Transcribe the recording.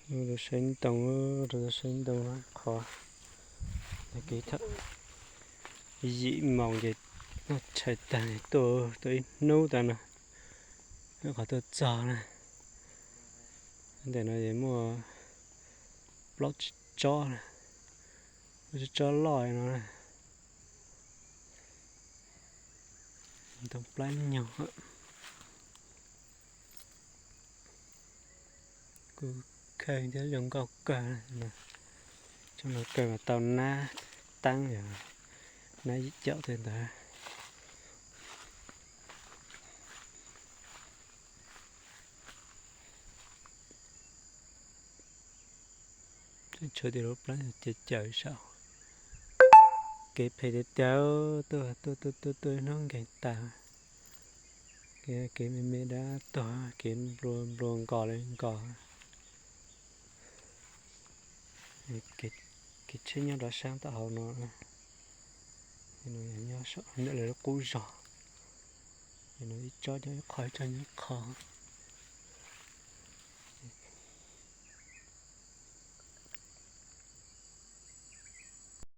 Rau saib ntoo, rau saib ntoo no qhov, kev thawm yim moos ces noj tshais tag tuaj, tuaj ib hnub tas no, qhov tuaj txog na. Ntawm no es muaj plaub tsib tsob na, plaub tsib tsob loj no na. Ntoo plaub nyuag kuj kheej thiab zoo nkauj kawg. Tsob no kawg mas tau nab teeb yom, nab ib caum tej ntawd. Tshuav tias lub plab caws caws saum, kev phem tiag tiag, tuaj tuaj tuaj tuaj tuaj hnub nkeeg tas. Kev, kev me me dab tuag, kev nplua nplua nkos li nkos. Kev tsheb nyob rov saab tom hauv no, nyob saum ntawm lawv lub qub zog. No ib tsob nyob ib qho, ib tsob nyob ib qho.